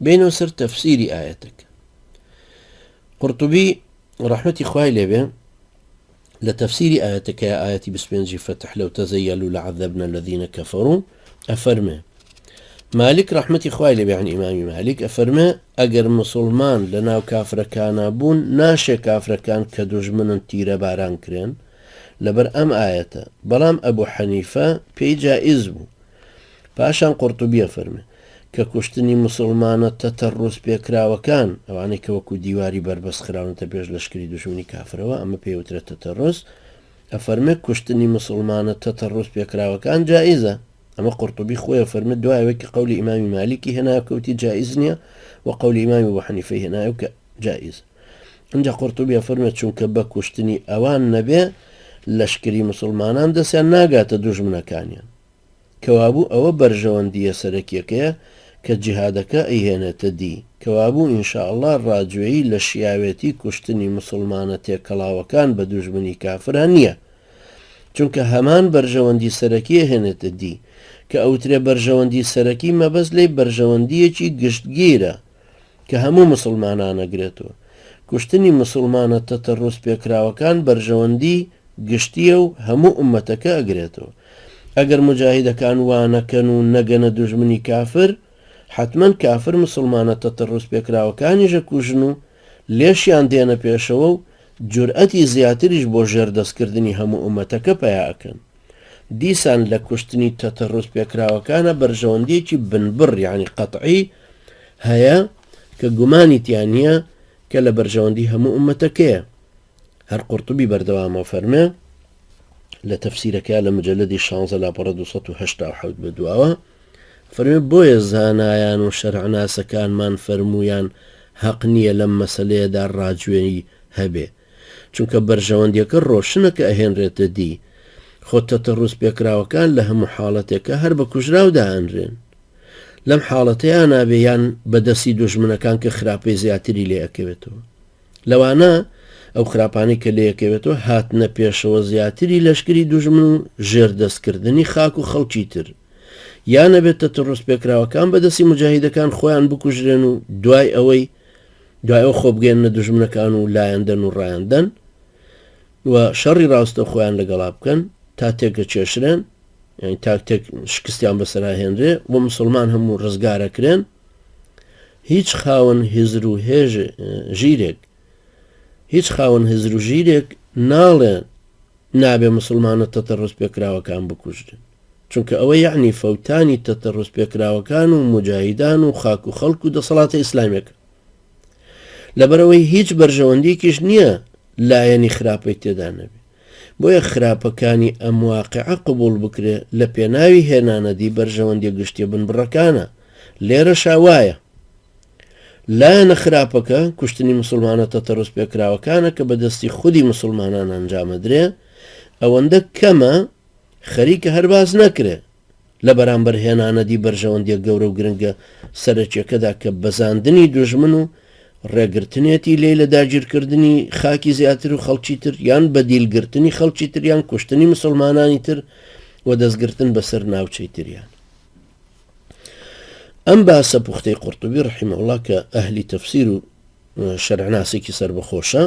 بێینەوە سەر تەفسیری ئایەتەکە. قورتوبی ڕەحمەتی خوای لێبێ لە تەفسیری ئایەتەکەیا ئایەتی 25 فەتح لو تزيلوا لعذبنا الذين كفروا ئەفەرمێ مالک ڕەحمەتی خوای لێبێ یعنی ئیمامی مالک ئەفەرمێ ئەگەر مسوڵمان لە ناو کافرەکانا بوون ناشێ کافرەکان کە دوژمنن تیرەباران کرێن لەبەر ئەم ئایەتە بەڵام ئەبو حەنیفە پێی جائیز بوو پاشان قورتوبی ئەفەرمێ کە کوشتنی موسڵمانە تەتەڕوس پێکراوەکان، ئەوانەی کە وەکو دیواری بەربەست خراونەتە پێش لەشکری دوژمنی کافرەوە، ئەمە پێی وترێت تەتەڕوس، ئەفەرمێ کوشتنی موسڵمانە تەتەڕوس پێکراوەکان جائیزە. ئەمە قورتوبی خۆی ئەفەرمێ دوای ئەوەی کە قەولی ئیمامی مالیکی هێنایە کە وتی جائیز نییە و قەولی ئیمامی ئەبو حەنیفەی هێنایە کە جائیزە. ئینجا قورتوبی ئەفەرمێ چونکە بە کوشتنی ئەوان نەبێ لەشکری موسڵمانان دەستیان ناگاتە دوژمنەکانیان. کەوابوو ئەوە بەرژەوەندییە سەرەکیەکەیە کە جیهادەکە ئەیهێنێتە دی، کەوابوو ان شاء اللە ڕاجوێیی لە شیاوێتی کوشتنی موسڵمانە تێکەڵاوەکان بە دوژمنی کافرا نیە، چونکە هەمان بەرژەوەندی سەرەکی ئەهێنێتە دی، کە ئەوترێ بەرژەوەندی سەرەکی مەبەست لێی بەرژەوەندییەکی گشتگیرە کە هەموو موسڵمانان ئەگرێتەوە، کوشتنی موسڵمانە تەتەڕوس پێکراوەکان بەرژەوەندی گشتیە و هەموو ئوممەتەکە ئەگرێتەوە. ئەگەر موجاهیدەکان وا نەکەن و نەگەنە دوژمنی کافر، حەتمەن کافر موسڵمانە تەتەڕوس پێکراوەکانیش ئەکوژن و لێشیان دێنە پێشەوە و جورئەتی زیاتریش بۆ ژێردەست کردنی هەموو ئوممەتەکە پەیا ئەکەن. دیسان لە کوشتنی تەتەڕوس پێکراوەکانە بەرژەوەندیەکی بنبڕ یانی قەتعی هەیە کە گومانی تیا نیە کە لە بەرژەوەندی هەموو ئوممەتەکەیە. هەر قورتوبی بەردەوامە فەرمێ لە تەفسیرەکەیا لە مجلدی شانزە لاپەڕە 287 بە دواوە فەرمێ بۆیە زانایان و شەرعناسەکانمان فەرموویان هەق نییە لەم مەسەلەیەدا ڕاجوێی هەبێ چونکە بەرژەوەندیەکە ڕۆشنە کە ئەهێنرێتە دی خۆ تەتەڕوس پێکراوەکان لە هەموو حاڵەتێکە هەر بە کوژراو دائەنرێن لەم حاڵەتەیا نابێ یان بە دەستی دوژمنەکان کە خراپەی زیاتری لێ ئەکەوێتەوە لەوانە ئەو خراپانەی کە لێکەوێتەوە هاتنە پێشەوە زیاتری لەشکری دوژمن و ژێردەستکردنی خاک و خەڵکی تر یان ئەبێت تەتەڕوس پێکراوەکان بە دەستی موجاهیدەکان خۆیان بکوژرێن و دوای ئەوەی دوای ئەو خۆ بگەیەننە دوژمنەکان و لایان دەن و ڕایان دەن و شەڕی ڕاستە خۆیان لەگەڵا بکەن تا تێکەچێشرێن یعنی تا تێک شکستیان بەسەرا هێنرێ و مسلمان هەموو ڕزگارەکرێن هیچ خاوەن هزر و هێژ ژیرێک هیچ خاوەن هزر و ژیرێک ناڵێ نابێ مسلمانە تەتەڕوس پێکراوەکان بکوژرێن چونکە ئەوە یەعنی فەوتانی تەتەڕوس پێکراوەکان و موجاهیدان و خاک و خەڵک و دەسەڵاتە ئیسلامیەکە. لەبەرئەوەی هیچ بەرژەوەندیەکیش نییە لایەنی خراپەی تێدا نەبێ. بۆیە خراپەکانی ئەم واقیعە قبوڵ بکرێ لە پێناوی هێنانەدی بەرژەوەندیە گشتیە بنبڕەکانە. لێرەشا وایە. لایەنە خراپەکە کوشتنی موسڵمانە تەتەڕوس پێکراوەکانە کە بە دەستی خودی موسڵمانان ئەنجامەدرێ ئەوەندە کەمە خەریکە هەر باس نەکرێ لە بەرامبەر هێنانەدی بەرژەوەندیە گەورە و گرنگە سەرەکیەکەدا کە بەزاندنی دوژمن و ڕێگرتنێتی لێی لە داگیرکردنی خاکی زیاتر و خەڵکی تر یان بە دیل گرتنی خەڵکی تر یان کوشتنی مسوڵمانانی تر و دەستگرتن بەسەر ناوچەی تریان. ئەم باسە پوختەی قورتوبی رحمە اللە کە ئەهلی تەفسیر و شەرعناسێکی سەربەخۆشە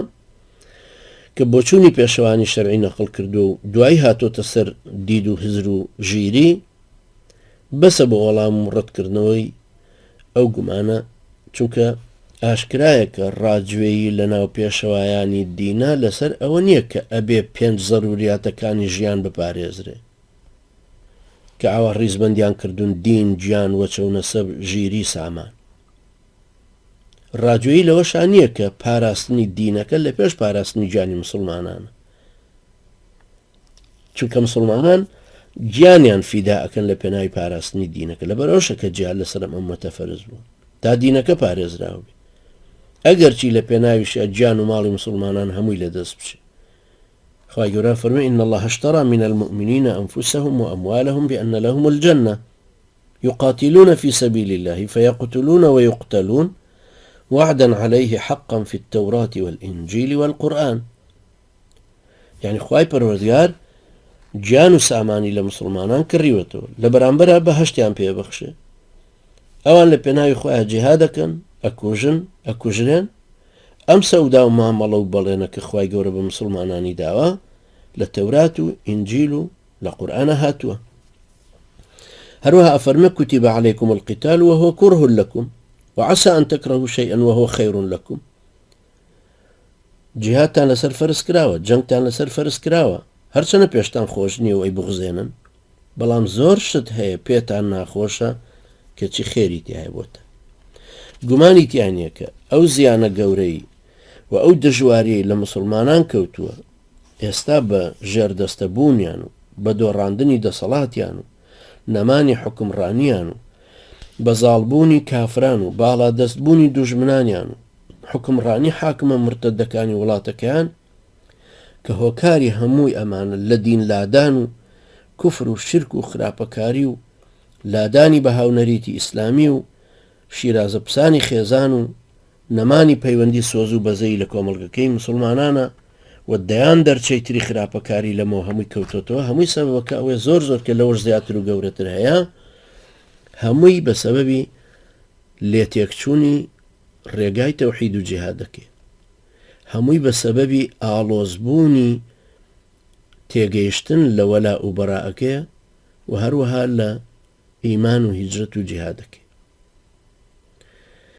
کە بۆچوونی پێشەوانی شەرعی نەقڵ کردووە و دوایی هاتۆتە سەر دید و هزر و ژیری، بەسە بۆ وەڵام و ڕەتکردنەوەی ئەو گومانە، چونکە ئاشکرایە کە ڕاجوێیی لەناو پێشەوایانی دینا لەسەر ئەوە نییە کە ئەبێ پێنج زەروریاتەکانی ژیان بپارێزرێ کە ئاوا ڕیزبەندیان کردوون، دین، گیان، وەچە و نەسەب، ژیری، سامان. ڕاجوێیی لەوەشا نییە کە پاراستنی دینەکە لە پێش پاراستنی گیانی مسوڵمانانە، چونکە مسوڵمانان گیانیان فیدا ئەکەن لە پێناوی پاراستنی دینەکە، لەبەرئەوەشە کە جیهاد لەسەر ئەم ئوممەتە فەرز بوو تا دینەکە پارێزراو بێ، ئەگەرچی لە پێناویشیا گیان و ماڵی مسوڵمانان هەمووی لەدەست بچێ. خوای گەورە فەرمی ان الله اشترى من المؤمنین انفسهم واموالهم بان لهم الجنة یقاتلون فی سبیل اللە فیقتلون ویقتلون وعدا علیه حقا فی التوراة والانجیل والقرآن یعنی خوای پەروەردگار گیان و سامانی لە مسلمانان کڕیوەتەوە لە بەرامبەرا بەهەشتیان پێ بەخشێ. ئەوان لە پێناوی خۆیان جیهادەکەن، ئەکوژن، ئەکوژرێن، ئەم سەودا و مامەڵە و بەڵێنە کە خوای گەورە بە مسوڵمانانی داوە لە تەورات و ئینجیل و لە قورئانا هاتووە. هەروەها ئەفەرمێ کتب علیکم القتال وهو کره لکم وعسى ان تکرهوا شیئا وهو خیر لکم. جیهادتان لەسەر فەرز کراوە، جەنگتان لەسەر فەرز کراوە، هەرچەنە پێشتان خۆش نییە و ئەیبوغزێنن، بەڵام زۆر شت هەیە پێتان ناخۆشە کەچی خێری تیایە بۆتان. گومانی تیا نییە کە ئەو زیانە گەورەی و ئەو دژواریەی لە موسڵمانان کەوتووە ئێستا بە ژێردەستە بوونیان و بە دۆڕاندنی دەسەڵاتیان و نەمانی حوکمڕانیان و بە زاڵبوونی کافران و باڵادەست بوونی دوژمنانیان و حوکمڕانی حاکمە مورتەدەکانی وڵاتەکەیان کە هۆکاری هەمووی ئەمانە لە دین لادان و کوفر و شرک و خراپەکاری و لادانی بەها و نەریتی ئیسلامی و شیرازە پسانی خێزان و نەمانی پەیوەندی سۆز و بەزەیی لە کۆمەڵگەکەی مسوڵمانانە و دەیان دەرچەی تری خراپەکاری لەمەوە هەمووی کەوتۆتەوە هەمووی سەبەبەکە ئەوەیە زۆر زۆر کە لەوەش زیاتر و گەورەتر هەیە هەمووی بە سەبەبی لێتێکچوونی ڕێگای تەوحید و جیهادەکەی هەمووی بە سەبەبی ئاڵۆزبوونی تێگەیشتن لە وەلا و بەرائەکەیە و هەروەها لە ئیمان و هیجرەت و جیهادەکەی.